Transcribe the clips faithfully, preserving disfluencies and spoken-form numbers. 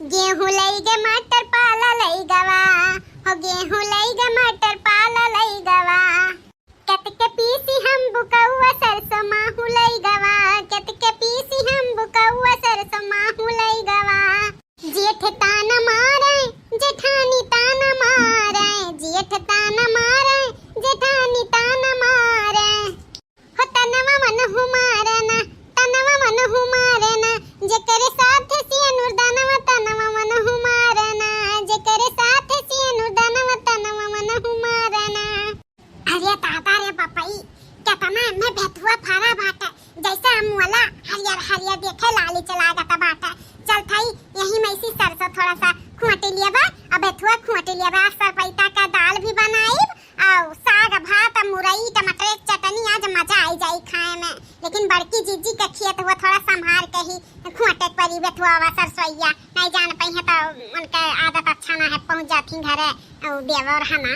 गेहूं लई गे मटर पाला लई गवा, हो गेहूं लई गे मटर पाला लई गवा। कतके पीसी हम बुकौआ सरसों माहू लई गवा, कतके पीसी हम बुकौआ सरसों माहू लई गवा। जेठ तान मारे, जेठानी तान मारे, जेठ तान मारे, जेठानी तान मारे। हो तनवा मन हुमारना, तनवा मन हुमारना, जेकरे साथ सियनुर दानवा तनवा मन हुमारना, जेकरे साथ सियनुर दानवा तनवा मन हुमारना। अरे दादा रे बपई, केतना एम्मे बेथुआ फरा बाटे, जैसे हम वाला हरियर हरियर देखे लाली चला गत बाटे। चल थई यही में इसी सरसों थोड़ा सा खोट लिया बा, अब बेथुआ खोट लिया बा, सरपैता का दाल भी बनाई, अउ साग भात, मुरई, टमाटर के चटनी, आज मजा आई जाई खाए में। लेकिन बड़की जीजी के खेत हुआ थोड़ा संभार के ही खोटे के परी बेथुआ सरसोइया, नहीं जान पइहे तो उनके आदत अच्छा ना है, पहुँच जाती घरे अउ देवर है ना।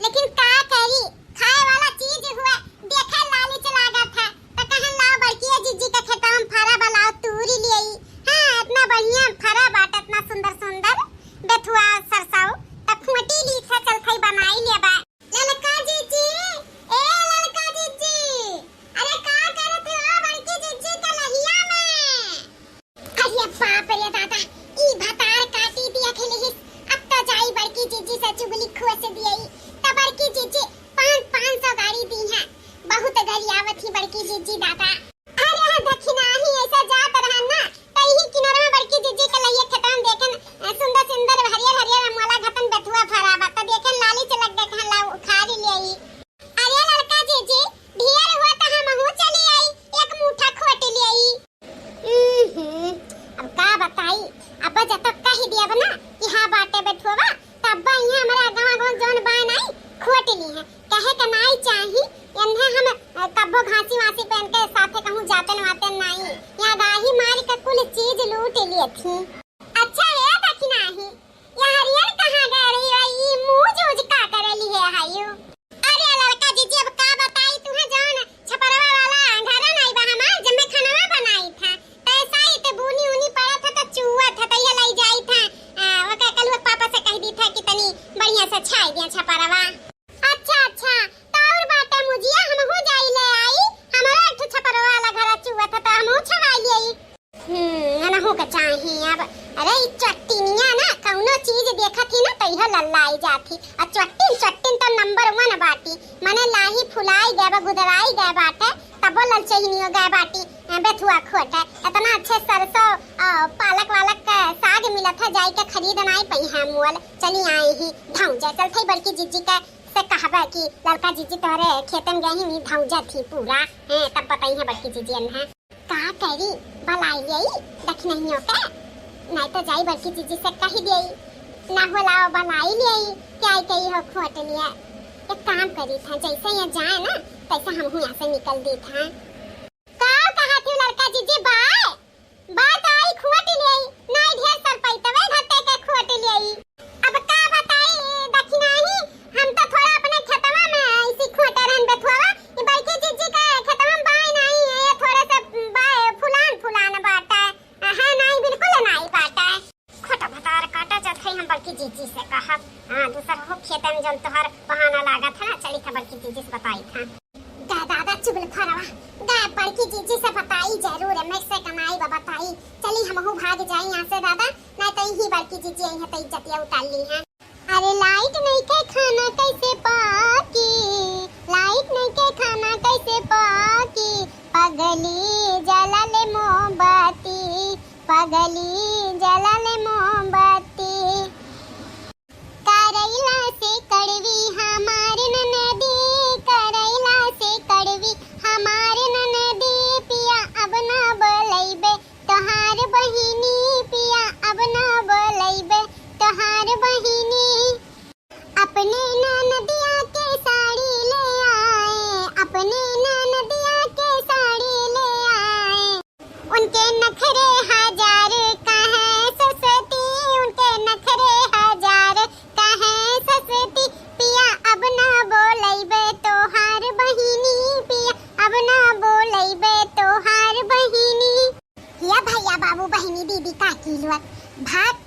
लेकिन का करी, खाए वाला चीज हुआ, देखे लालच लागत है, तो कहन लाओ बड़की जीजी के खेतवा में फरा बा, लाओ तूरी लियाई। हाँ, इतना बढ़िया फरा बाटे, इतना सुंदर सुंदर बेथुआ सरसों, तो खोटी ली से चल थई बनाई लेबा। ललका जीजी, ए ललका जीजी, अरे का करत हो बड़की जीजी के लहिया में? अरे बाप रे दादा, ई भतार काटी दिया खेलिहिस। अब तो जाई बड़की जीजी से चुगली खुआ से दियई। त बड़की जीजी पाँच, पाँच सौ गाड़ी दी है। बहुत गरियावत ही बड़की जीजी दादा। अरे हाँ, दखिनाही ऐसा जात रहन ना, त इही किनारे में बड़की जीजी के लहिए खेतन देखेन, अ, सुंदर सुंदर हरियर हरियर मोला घतन बेथुआ फरा बा, त देखेन लाली चलक देखन ला उखाड़ी लेई। अरे ललका जीजी, ढेर हुआ त हमहू चली आई, एक मुठा खोट लेई। उहुं, अब का बताई, अब जब तक कह दियब ना कि हाँ बाटे बेथुआ, तब इहाँ हमरा गाँव गाँव जौन बा नाई, खोट ली है। कहे के नाई चाही, एन्हे हम, अ, कब्बो घासी वासी पहन के साथे कहूँ जाते न वाते नाई। यहाँ गाही मार के कुल चीज लूट लिए थी। अच्छा है दखिनाही, ये हरियर कहाँ गए रही है? ई मूज उज का करे ली है हायू? अरे ललका जीजी, अब का बताई तुहे, जौन छपरवा वाला घरा नाई बा हमार, जम्मे खानवा बनाई था, तैसा ही ते बूनी उनी पड़त है तो चुअत है, तैया लाई जाई था। आ, ओकर कलुआ पापा से कह दी था कि तनी बढ़िया से छाई दिया छपरवा। अच्छा, अच्छा, तो और बाटे मुजिया, हमहू जाई ले आई, हमरा एक ठो छपरवा वाला घरा चुअत है, तो हमहू छवाई ले आई। हम्म, एनहू के चाही अब। अरे, ई चट्टिनिया ना, कौनो चीज देखत ही ना, तो इहो लल्लाई जात ही। आ चट्टिन, चट्टिन तो नंबर वन बाटी। मने लाही फुलाई गए बा, गुदराई गए बाटे, तबो ललचहिनियो गए बाटी, ए, बेथुआ खोटे। इतना अच्छे सरसों, अ, पालक वालक के साग मिलत है, जाई के खरीद नाई पई है मोल। चली आई ही, धौंजा चल थई बड़की जीजी के से कहबे कि ललका जीजी तोहरे खेतन गई ही, धौंजा थी पूरा, हैं, तब बताई है बड़की जीजी एन्हे। का करी, बलाई लेई दखिनहियो के, नाई तो जाई बड़की जीजी से कही देई, ना होला बलाई लेई, क्या आई कही हो खोट लिया। एक काम करी था, जैसे ये जाए ना, तैसे हमहू यहाँ से निकल दी था। का कहा थी ललका जीजी, बाय? बाय तो आई खोट लेई, नाई ढेर सर पैतवे घटे के खोट लेई। अब का बताई दखिनाही, हम तो थोड़ा अपने खेतवा में ऐसी खोटे रहन बेथुआ, ये बड़की जीजी के खेतवा में बाय नाई है, ये थोड़े से बाय फुलान फुलान बाटे। हाँ, नाई, बिल्कुल नाई बाटे। खोटा भतार काटा जात है, हम बड़की जीजी से कहब। हाँ, दूसर हो खेतन जौन तोहर बहाना लागत है ना, चली था बड़की जीजी से बताई था। गा दादा चुगलखोरवा, गा बड़की जीजी से बताई जरूर, मैं से कमाई बा बताई। चली हमहू भाग जाई यहाँ से दादा, ना तो यही बड़की जीजी आई है तो इज्जतिया उतार ली है। अरे लाइट नइखे खाना कैसे पाकी, लाइट नइखे खाना कैसे पाकी, पगली जला ले मोमबत्ती, पगली जला ले मोमबत्ती। करैला से कड़वी हमार ननदी, करैला से कड़वी हमार ननदी, पिया अब ना बोलैबे तोहार बहिनी, पिया अब ना बोलैबे तोहार बहिनी। अपने ननदिया के साड़ी ले आए, अपने ननदिया के साड़ी ले आए। उनके नखरे हजार कहे ससुर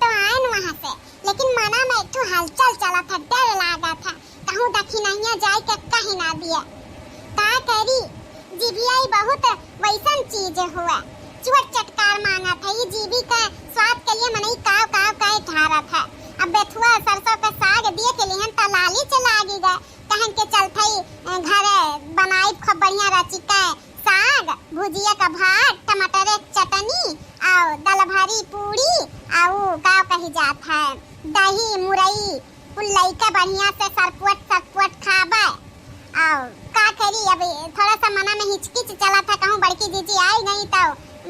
तो आएन वहाँ से, लेकिन मना में एक ठो हलचल चलत है, डर लागत है, कहूँ दखिनहिया जाए के कहि ना दिए। का करी, जिभिया ई बहुत वैसन चीज हुआ, चुअट चटकार मांगत है। ई जीभी के स्वाद के लिए मनई काव काव कहे ठारत है। अब बेथुआ सरसों के साग देख लिहन त लाली च लागी गए, कहन के चलत है, अ, घरे बनाई खूब बढ़िया रचिका साग, भुजिया का भात, टमाटर के चटनी, आउ दलभरी पूड़ी, आउ का कही जात है, दही मुरई, कुल लइका बढ़िया से सरपुअट सरपुअट खाबे। आउ का करी, अब थोड़ा सा मना में हिचकिच चलत है, कहूँ बड़की जीजी आई गई तो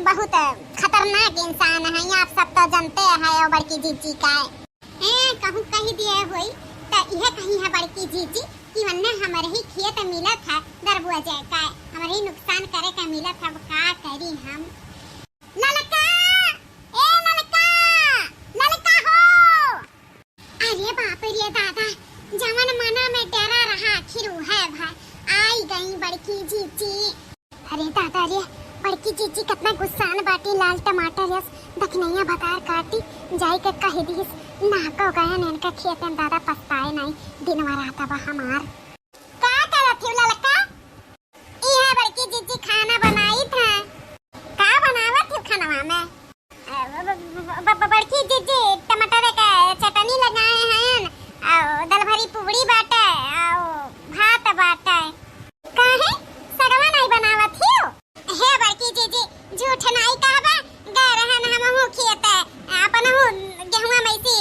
बहुत खतरनाक इंसान है, आप सब तो जानते हैं वो बड़की जीजी का है। ए, कहूँ कहि दिए होई, त इहे कही है बड़की जीजी कि ओन्ने हमरे ही खेत मिलत है, दरबुआ जाए का, हमरे ही नुकसान करे का मिलत है, अब का करी हम। ललका, ए ललका, ललका हो। अरे बाप रे दादा, जवन मना में डरा रहा, आखिर उहे भा, आई गई बड़की जीजी। अरे दादा रे, बड़की जीजी कितना गुस्सान बाटी, लाल टमाटर यस दखिनैया भतार काटी, जाई के कह दिस, नाको गयन इनका खेतन दादा, पछताए नाई, दिनवा रात बा हमार। का करत हो ललका? ई है बड़की जीजी खाना बनाई था। का बनावत हो खानवा में? ब-, ब-, ब-, ब-, बड़की जीजी टमाटर के चटनी लगाए हैं, और दलभरी पुबड़ी बाटे, और भात बाटे। काहे सगवा नहीं बनावत हियो? हे बड़की जीजी, झूठ नहीं कहबा, गए रहन हमहू खेत, अपन हूँ गेहुआ में से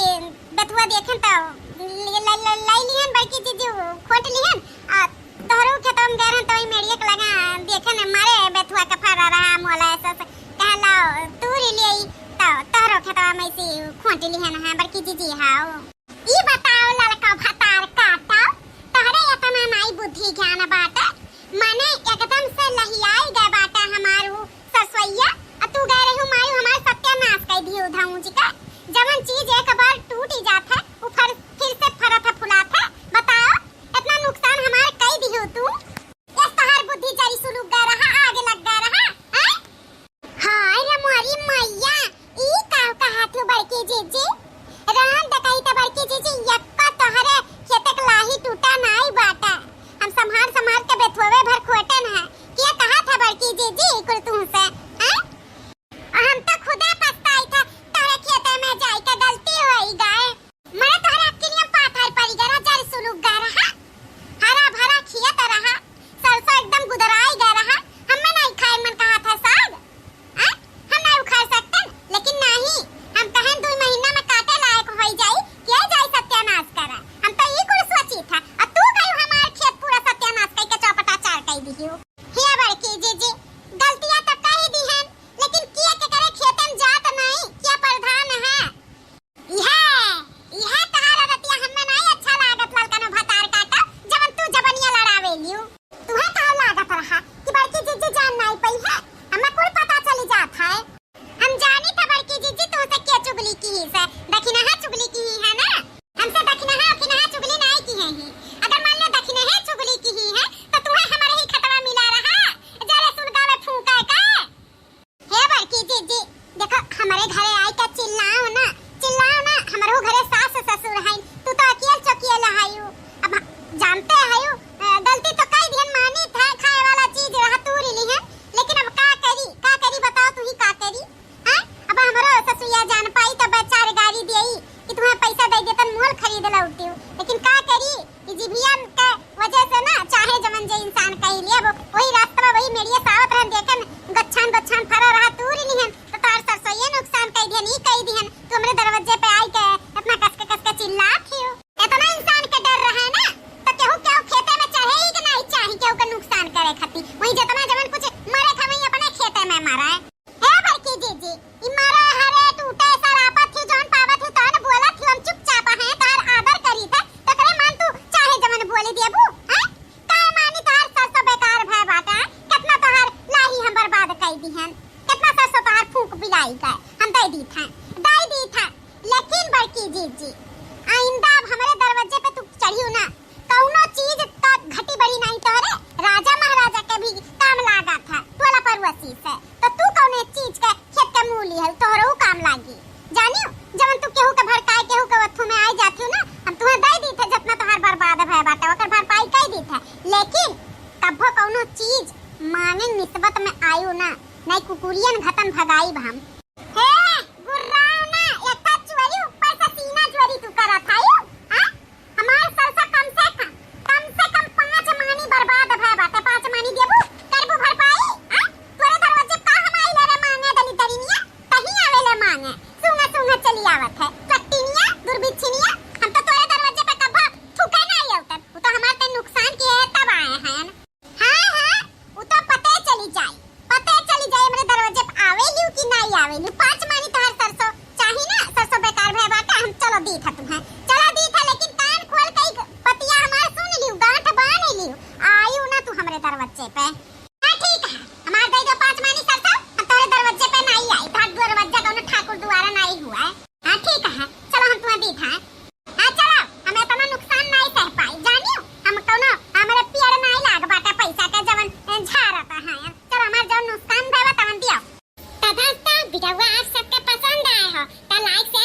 बथुआ देखन तो ल-, ल-, ल-, लाई लिहन बड़की जीजी, खोट लिहन, और तोहरो खेतवा में गए रहन तो वही मेड़िया के लगा देखन मारे बथुआ के फरा रहा मोला ऐसा से कहला तूरी ले, तो तोहरो खेतवा में से खोट लिहन है बड़की जीजी। हाओ, ई बताओ ललका भतार काटो, तोहरे इतना नाई बुद्धि ज्ञान बाटे, माने एकदम से लहियाई गए बाटे हमारू सरसोईया, आ तू गए रहू मारू हमार सत्यानाश कर दियो धौंज का। जवन चीज एक बार टूटी जात है, उ फर-, फिर से फरत है, फुलात है। बताओ, इतना नुकसान हमार कई दियो तू। यस तोहार बुद्धि जरी सुलुक गए रहा, आगे लग गए रहा, हैं? हाय रे मोरी मैया, ई का कहत हो बड़की जीजी? राम देखई त बड़की जीजी, यक्का तोहरे खेतक लाही टूटा नाई बाटा। हम संभार संभार के बेथुआवे भर खोटन है। के कहत है बड़की जीजी ई कुल तुमसे, हैं? और हम तो खुदे पछताई था, तोहरे खेते में जाई के गलती होई गए। मने तोहरे अक्किनिया पाथर पड़ी गए रहा, जर सुलुक गए रहा, हरा भरा खेत रहा, सरसों एकदम गुदराई गए रहा, हमें नहीं खाए मन कहा था साग, हैं? हम नहीं उखाड़ सकतन, लेकिन नहीं, हम कहें दो महीना में काटे लायक होई जाई, के जाई सत्यानाश करे, हम तो ई कुल सोची था, और तू गई हमार खेत पूरा सत्यानाश कई के चौपटा चार कई दिहियो। हे बड़की जीजी, गलतियां तो कही दिहन, लेकिन के के करे खेतन जात नहीं, के प्रधान है? इहे, इहे तोहार रतिया हम्मे नाई अच्छा लागत, ललकनो भतार काटा, जवन तू जबनिया लड़ावे लियो। तुहे कहा लागत रहा कि बड़की जीजी जान नाई पई है? हम्मे कुल पता चली जात है। हम जानी था बड़की जीजी तुहसे के चुगली की ही से, दखिनहा चुगली की ही है ना? हमसे दखिनहा, उखिनहा चुगली नाई की है ही। अगर मान ले दखिनहे चुगली की ही है, तो तुहे हमारे ही खतवा मिला रहा। जरे सुलगावे फूंका का। हे बड़की जीजी, देखो, हमरे घरे आई के चिल्लाओ ना, चिल्लाओ ना, हमरो घरे सास ससुर हैं, तू तो अकेल चकियल हयू। अब जानते हयू, अ, गलती तो कई दिहन मानी था, खाए वाला चीज रहा तूरी लिहन, लेकिन अब का करी, का करी बताओ तू ही का करी, हैं? अब हमरो ससुइया जान पाई तो बेचारे गारी देई कि तुम्हें पैसा दे देतन मोल खरीद लौटियो, लेकिन का करी, ई जीभिया के वजह से ना, चाहे जवन जे इंसान कही ले, अब वही रास्ता में वही मेड़िया से आवत रहन, देखन गच्छान गच्छान फरा रहा, तूरी लिहन, तो तार सरसोइये नुकसान कई दिहन, ई कई दिहन, तू हमरे दरवाजे पे आई के इतना कस के, कस के चिल्लात हियो। इतना इंसान के डर रहे ना, तो केहू, केहू खेते में चढ़े ही के नहीं चाही, केहू के नुकसान करे खातिर। वही जितना जवन कुछ मरे खावे, अपने खेते में मरे। हे बड़की जीजी, ई मरे हरे टूटे सरापत ही जौन पावत ही तौन बोलत ही, हम चुपचाप हैं, तोहार आदर करी थे, तकरे मान तू चाहे जवन बोली देबू, हैं? काहे मानी तोहार सरसों बेकार भय बाटे, हैं? कितना तोहार लाही हम बर्बाद कई दिहन, कितना सरसों तोहार फूंक बिलाई गए, हम दे दी थे, दे दी थे, लेकिन बड़की जीजी, आइंदा अब हमरे दरवाजे पे तू चढ़ियो ना, कौनो चीज तो घटी बड़ी नहीं तोहरे, राजा महाराजा के भी काम लागा था, टोला पड़ोसी से, तो तू कौने चीज के खेत के मुँह लिहल, तोहरो काम लागी। जानियो, जवन तू वीडियोवा आप सबके पसंद आए हो तो like,